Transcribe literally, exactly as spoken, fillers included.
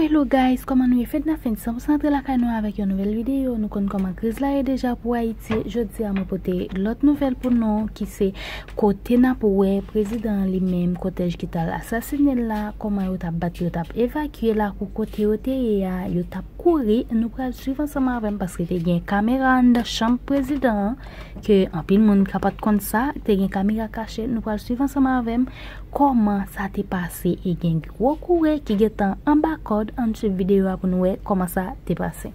Hello guys, kòman nou ye? Fedna Fenn san pou san antre lakay nou avèk yon nouvèl videyo. Nou konn kòman kriz la ye deja pou Ayiti. Jodi a mwen pote lòt nouvèl pou nou ki se kote n ap wè prezidan an li menm, kòtèj ki t al asasine l la, kòman yo t ap bat, yo t ap evakye lakou kote yo te ye a, yo t ap kouri. Nou pral swiv ansanm avè m paske te gen kamera anndan chanm prezidan an, ke anpil moun ka pa t konn sa, te gen kamera kache. Nou pral swiv ansanm avè m kòman sa te pase e gen gwo kouri ki gentan anba kòd. Ann swiv videyo a pou nou wè kòman sa te pase.